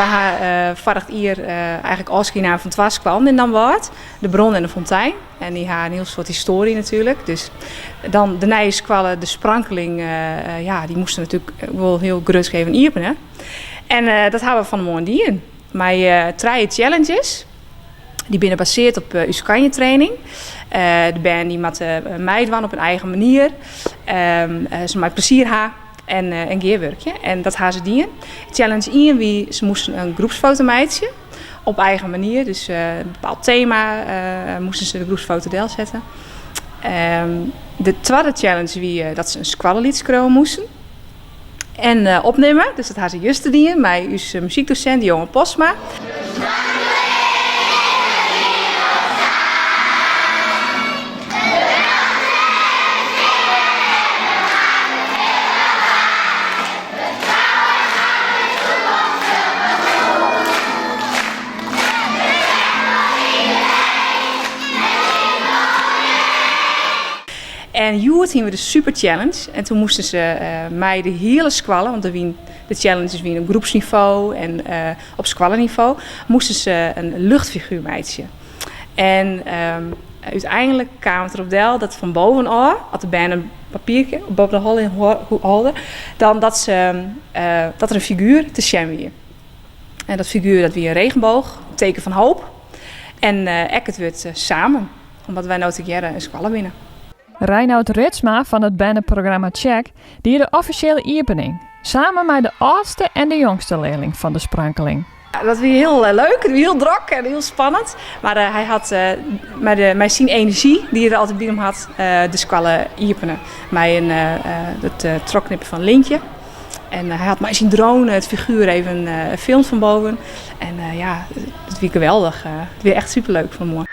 Wy ha foarich jier eigenlik ôfskie naam fan twa skoallen yn Damwâld, de Bron en de Fontein. En dy ha in hiel soad histoarje natuerlik. Dus dan de nije skoalle, de Sprankeling, ja, dy moasten natuerlik wol hiel grutsk even iepene. En dat ha we fan 'e moarn dien mei trije challenges. Dy binne baseard op ús kanjetraining. De bern dy moatte meidwaan op hun eigen manier. Se mei plezier ha en gearwurkje. En dat ha se dien. Challenge ien wie, se moasten in groepsfoto meitsje. Op eigen manier, dus in bepaald tema moasten se de groepsfoto delsette. De twadde challenge wie dat se in skoalleliet skriuwe moasten. En opnimme, dus dat ha se juster dien mei ús muzykdosint Johan Postma. En hjoed hiene we de super challenge en toen moasten se mei de hiele skoalle, want de challenges wiene op groepsnivo en op skoallenivo, moasten se in luchtfiguer meitsje. En úteinlik kaam it derop del dat fan bovenôf, as de bern in papierke boppe de holle holden, dan dat se, dat der in figuer te sjen wie. En dat figuer dat wie in regenboog, in teken fan hoop. En ek it wurd samen, omdat wy no tegearre in skoalle binne. Reinout Ritsma fan it berneprogramma Tsjek die de offisjele iepening, samen mei de âldste en de jongste learling fan de Sprankeling. Dat wie hiel leuk, it wie hiel drok en hiel spannend. Mar hy hat mei syn enerzjy dy't er altyd by him hat, de skoalle iepene mei it trochknippen fan in lintje. En hy hat mei syn drone it figuer even filmd fan boven. En ja, it wie geweldich. It wie echt superleuk fan 'e moarn.